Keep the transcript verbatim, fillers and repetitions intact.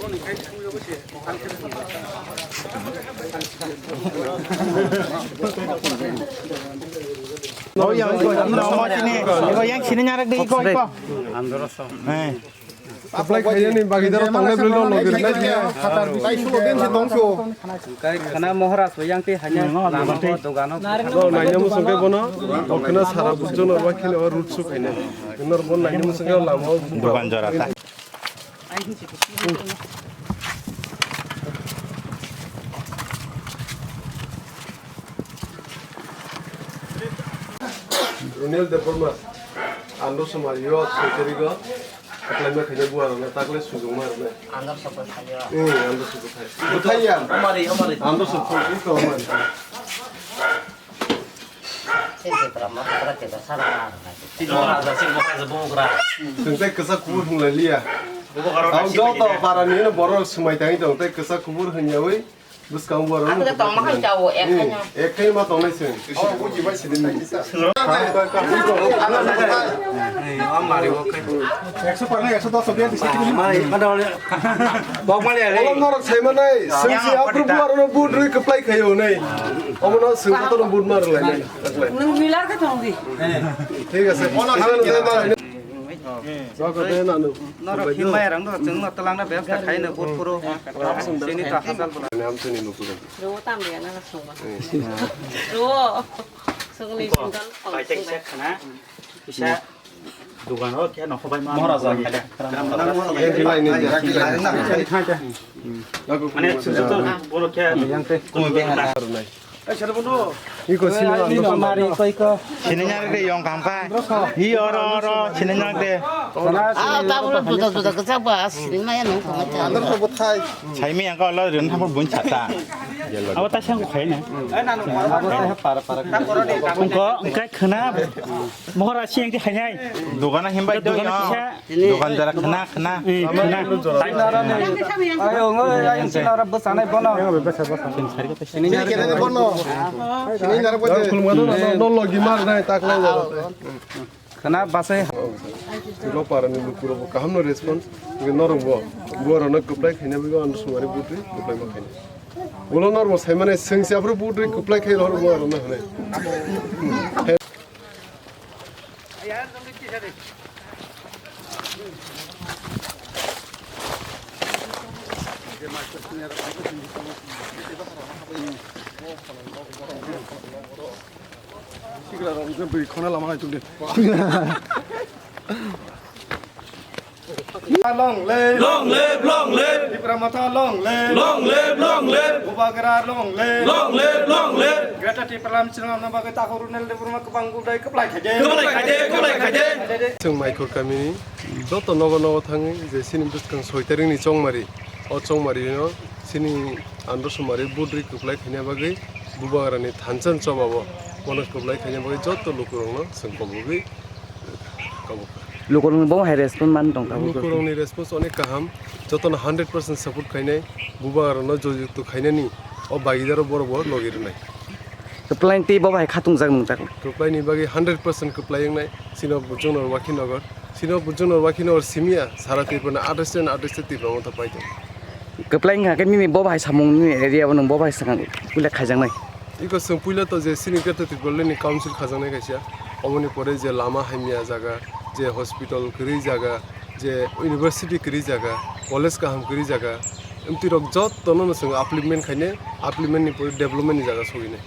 Oh, yang, yang sini nyarek deh, iko, iko. Apply khaiyani bagwi daro tongnai bwrwi rok logi rwnai khe. Tai sulo din se tong su. Kai khana Maharaj bo yang tei hanya lama bo dogano. No naina muchung khe bono, o khna sara bujjo no wa khini o route su khaina. Nor bon naina muchung khe lama o dogan jora ta. Runil Debbarma, Andro Somar, yo, soi tarigo. Apply ma khaina buwa rokna takle sujung ma rokna. Andor sokol thaio. Hmm, andor sokol thai. Bwthai ya? Amari, amari. Andor sokol, iko amari. Sini pura ma pura kita sana. Sini ma aja, sini ma aja, bugra. Tengtai kesa kubur hung lai liya. Bugra. Ang joto para ni no borok sumai tangi tong, tei kesa kubur hung ya wi. Bwskang borok. Ang khe tongma hai chao, ek khaino. Ek khaino ma tongnai se. Oro buji bai sini nai kisa. Ekso parna ekso dos obiya disi. Mari, mana ole? Bok mali ale. Ola norok sai manai. Sengsi apru buar no but rui keplai khayo nai. Omo no sengsa to no but mar lai nai. Nwng milar khe tong di. Thik ase. Ola norok sai manai. Jogo de nanu. Norok himai rang do, chwng no twlang na bebsa khai no but puro. Sini to hasal bula. Ani am sini nukuro. Ro tam de na songba. Ro. Songli songgal. Pai tek sek khana. Kisa. Dugan o khe no khobai ma. Maharaja. Mane sujud to boro khe. Yang te. Kumi behar. Iko sini mari koi ko. Sini nyari de yong kam kai. Hi oro oro sini nyari de. Ah, ta bole puta puta kesa ba sini maya nung kama cha. Andar ko bothai. Sai mi yang ko lo rin tham bun cha ta. Abo ta sang ko khai na. Abo ta para para. Ko kai khana. Mohor asi yang di khai nai. Dogana himbai do yong. Dogan jara khna, khna. Eh, khna. Ayo, ngo, ayo, sila ora bwsanai bono. Sini kene bono. Sini nara bono. No, no, logi mar nai, tak lai jaro. Khna basai. Tilo para ni lukuro bo kaham no response. Nge norok bo. Bo rona kuplai khaina bo an sumari butri, kuplai ma khaina. Bolo norok bo sai mane sengsi afro butri kuplai khai hor bo rona hane. Long live! Long live, long live! Tipra Motha long live! Long live, long live! Bubagra long live! Long live, long live! Greater Tipraland chwngno bagwi takhuk Runel Debbarma kwbang budai kwplai khaide. Kwplai khaide, kwplai khaide. Chwng Maikhor kamini joto nogo nogo thangwi je chini bwskang soi tarikni chongmari, o chongmarino chini Andro Somari budri kwplai khaina bagwi Bubagrani thansa chobabo bono kwplai khaina bagwi joto lukurokno chwng kobogwi Lukurokni bo hai response man tong tabuk. Lukurokni response onek kaham, jotono hundred percent support khainai, bubagrokno joyukto khainani o bagidaro borok bo logi rwnai. Kwplaini tei bo hai khatungjak nung tak. Kwplaini bagwi hundred percent kwplai wngnai, chino buchungno Wakhinagar, chino buchungno Wakhinagar simiya, sara Tripura ni athais ta athais ta Tipra Motha pai tong. Kwplai wngkha khe nini bo hai samung nini area o nwng bo hai swkang ulle khaijaknai. Iko chwng puila to je chini Greater Tipraland ni council khajaknai kaisa, oboni pore je lama hamya jaga, je hospital kwrwi jaga, je university kwrwi jaga, college kaham kwrwi jaga, amtwi rok jottono no chwng upliftment khainai, upliftment ni pore development ni jaga sogwinai.